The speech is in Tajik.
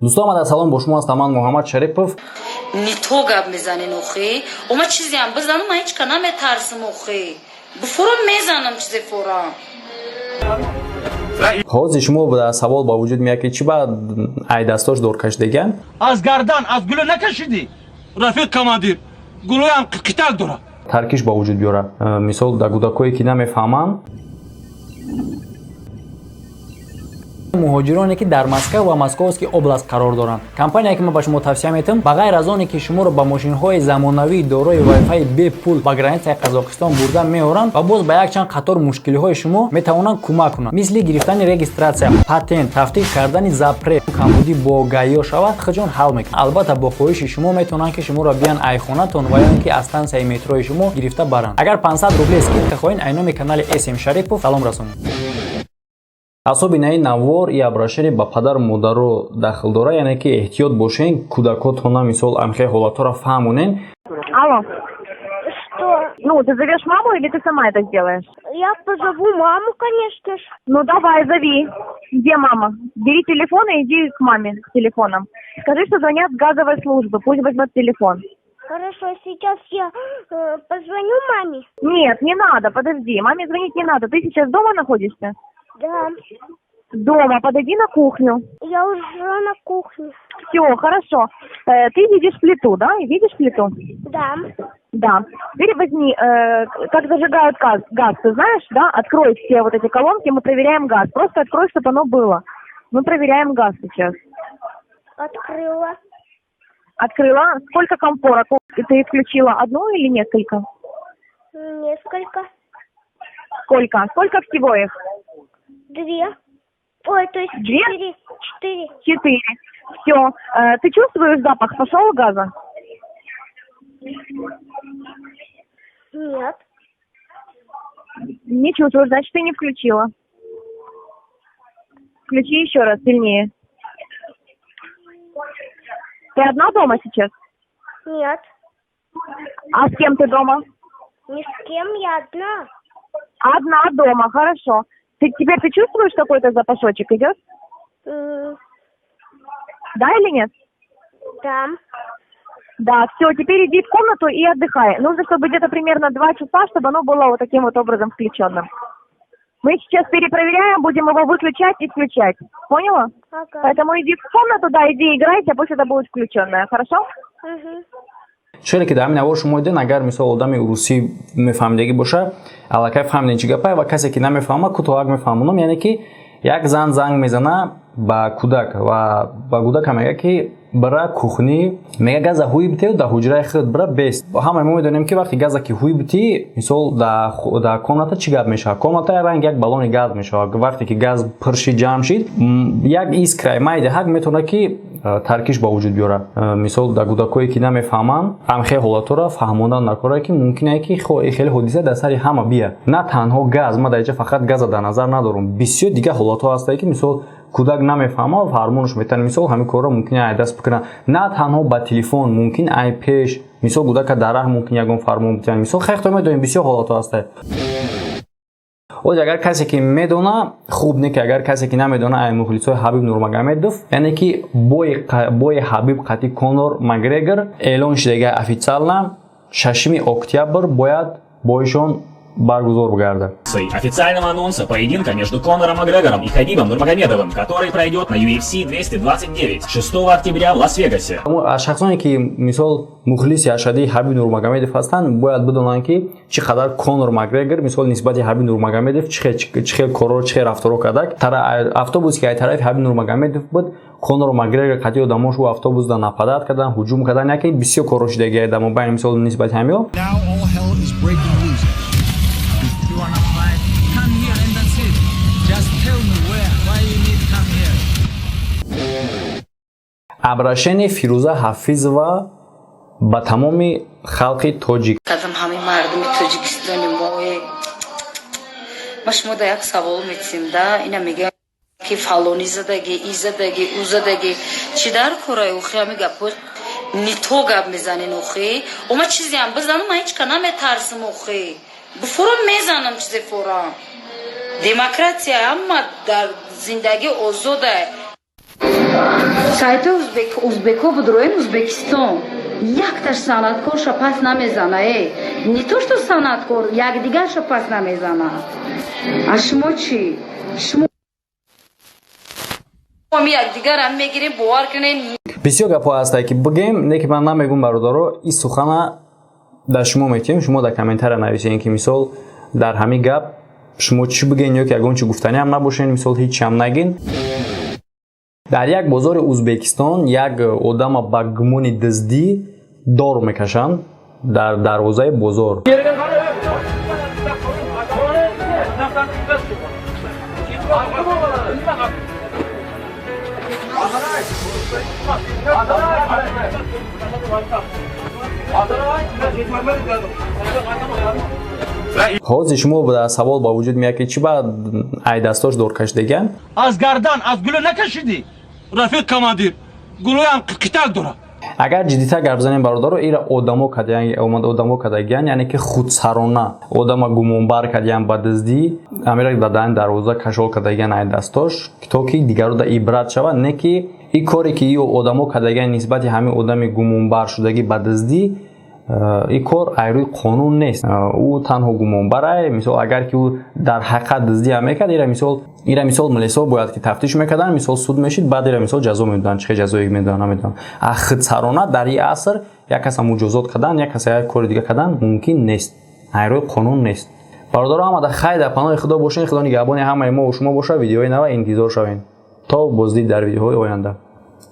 Дӯстон, омада салом, бо шумо ҳастам ман, Муҳаммад Шарипов. Не то гап мезанен охи. Ома чизеам бизанам, ман ҳеч ка наметарсим охи. Буфурам, мезанам чизе фурам. Ҳозир шумо савол ба вуҷуд меяд, ки чӣ ба ай дастош дор кашидагиан? Аз гардан, аз гулӯ накашидӣ, рафиқ командир, гулӯям қитак дорад. Таркиш ба вуҷуд биёрад. Мисол, дар кӯдакое ки намефаҳманд. Муҳоҷироне, ки дар Москва ва Московский область қарор доранд, компания, ки ман ба шумо тавсия метиҳам, ба ғайр аз оне ки шуморо ба мошинҳои замонавии дорои вайфаи бепул ба границаи Қазоқистон бурда меоранд ва боз ба якчанд қатор мушкилиҳои шумо метавонанд кӯмак кунанд, мисли гирифтани регистрация, патент, тафтиш кардани запрет, камбудӣ бо ГАИ шавад, худшон ҳал мекунанд. Албатта, бо хоҳиши шумо метавонанд, ки шуморо биян айхонатон ва ё ин ки аз станцияи метрои шумо гирифта баранд. Агар 500 рубле скидка хоҳед, айноми канали См Шарипов салом расонед. Асоби наи навор и обращение ба падару модаро дахл дора, яъне ки эҳтиёт бошен, кӯдакотона мисол амхе ҳолатҳоро фаҳмонен. Алло. Что? Ну, ты зовешь маму или ты сама это сделаешь? Я позову маму, конечно же. Ну, давай, зови. Где мама? Бери телефон и иди к маме с телефоном. Скажи, что звонят с газовой службы, пусть возьмет телефон. Хорошо, сейчас я позвоню маме. Нет, не надо, подожди. Маме звонить не надо. Ты сейчас дома находишься? Да. Дома, подойди на кухню. Я уже на кухне. Все, хорошо. Ты видишь плиту, да? Видишь плиту? Да. Да. Теперь возьми, как зажигают газ, ты знаешь, да? Открой все вот эти колонки, мы проверяем газ. Просто открой, чтобы оно было. Мы проверяем газ сейчас. Открыла. Открыла. Сколько комфорок ты включила? Одну или несколько? Несколько. Сколько? Сколько всего их? Две. Ой, то есть Две? Четыре. Четыре. Четыре. Все. Ты чувствуешь, запах пошел газа? Нет. Не чувствуешь, значит, ты не включила. Включи еще раз, сильнее. Ты одна дома сейчас? Нет. А с кем ты дома? Ни с кем, я одна. Одна дома, хорошо. Ты теперь ты чувствуешь, какой-то запашочек идет? Да или нет? Да. Да, все, теперь иди в комнату и отдыхай. Нужно, чтобы где-то примерно 2 часа, чтобы оно было вот таким вот образом включенным. Мы сейчас перепроверяем, будем его выключать и включать. Поняла? Ага. Поэтому иди в комнату, да, иди играйся, пусть это будет включенное, хорошо? Угу. Челе ки дар ҳамин навор шумо диден, агар мисол одами русӣ мефаҳмидагӣ боша, аллакай фаҳмиден чӣ гапае, ва касе ки намефаҳма, кӯтоҳак мефаҳмонам. Яъне ки як зан занг мезана ба кӯдак ва ба кӯдакам мега, ки бира кухни, мега, газа ҳуй битеу дар ҳуҷраи худ бира бест. Ҳамаи мо медонем, ки вақте газа ки ҳуй битӣ, мисол, дар комната чӣ гап мешавад? Комната ранг як баллони газ мешавад. Вақте ки газ пур шид, ҷамъ шид, як искраи майда ҳак метавонад, ки таркиш ба вуҷуд биёрад. Мисол, дар кӯдакое ки намефаҳманд, ҳамхел ҳолатҳоро фаҳмондан накора, ки мумкин ки хеле ҳодиса дар сари ҳама бия. На танҳо газ, ман дар инҷа фақат газа дар назар надорам, бисёр дигар ҳолатҳо ҳастае, ки мисол кӯдак намефаҳма ва фармонаш метавон, мисол, ҳамин корро мумкин ай даст бикунад. На танҳо ба телефон, мумкин ай пеш, мисол, кӯдака дар раҳ мумкин ягон фармон битиҳанд. Мисол, хехто медонем, бисёр ҳолатҳо ҳастае. Оз агар касе ки медона, хуб, не ки агар касе ки намедона, ай мухлисои Ҳабиб Нурмагомедов, яъне ки бои Ҳабиб қати Конор Макгрегор эълон шудага официально, 6 октябр бояд боишон баргузор бигардад. Официального анонса поединка между Конором Макгрегором и Хабибом Нурмагомедовым, который пройдет на UFC 229 6 октября в Лас-Вегасе. Аз шахсоне ки мисол мухлиси ашадии Ҳабиб Нурмагомедов ҳастанд, бояд бидонанд, ки чӣ қадар Конор Макгрегор мисол нисбати Ҳабиб Нурмагомедов чӣ хел корро, чӣ хел рафторо кардак. Автобус ки ай тарафи Ҳабиб Нурмагомедов буд, Конор Макгрегор қатъи одамош ӯ автобусда нападать кардан, ҳуҷум кардан, яке бисёр корро шудагия дар мобайни мисол нисбати ҳамиё. Now all hell is breaking loose. You wanna fight? Come here and that's it. Just tell me where. Why you need come here? Обращение Фирӯза Ҳафизова ба тамоми халқи тоҷик. Кадам ҳамин мардуми Тоҷикистони мое, ма шумо да як савол метисем да. Ина мегӯям, ки фалонӣ задаги, и задаги, ӯ задаги, чӣ дар корай охи? Ҳами гапҳои не то гап мезанен охи. Ома чизеам бизанам, ман ҳеч ка наметарсим охи. Буфурам, мезанам чизе фурам. Демократия, ҳама дар зиндагӣ озода. Сайти узбеко будроем, Узбекистон якташ санъаткорша пас намезана. Не то что санъаткор, якдигарша пас намезана. А шумо чӣ? Шумо якдигарам мегирем, бовар кунен. Бисёр гапҳо ҳастае, ки бигем, не ки ман намегум. Бародаро, ин сухана дар шумо метиҳем, шумо дар комментария нависем, ки мисол дар ҳамин гап шумо чӣ бигӯен ё ки ягон чи гуфтаниам набошен, мисол ҳечиам нагин. Дар як бозори Узбекистон як одама ба гумони дуздӣ дор мекашанд дар дарвозаи бозор. Ҳозир шумо савол ба вуҷуд меяд, ки чӣ ба ай дастош дор кашидагиан? Аз гардан, аз гулӯ накашидӣ, рафиқ командир, гулӯям қитак дорад. Агар ҷиддитар гап занем, бародаро, ира одамо одамо кардагиян, яъне ки худсарона одама гумонбар кардиян ба дуздӣ, амира ба даҳани дарвоза кашол кардагиян ай дастош, то ки дигаро да ибрат шавад. Не ки ин коре, ки ё одамо кардагиян нисбати ҳамин одами гумонбаршудагӣ ба дуздӣ, ин кор айрӯи қонун нест. Ӯ танҳо гумонбарай. Мисол, агар ки ӯ дар ҳақиқат дуздӣ ҳам мекард, ира мисол милисо бояд ки тафтиш мекарданд, мисол суд мешид, баъд ира мисол ҷазо медоданд. Чӣ ҷазое медоданд, намедонам. А худсарона дар ин аср як каса муҷозот кардан, як каса як кори дига кардан мумкин нест, айрӯи қонун нест. Бародаро, ҳамада хайр, дар паноҳи Худо бошед, Худо нигаҳбони ҳамаи мо шумо бошад. Видеои нава интизор шавем. То боздид дар видеоҳои оянда.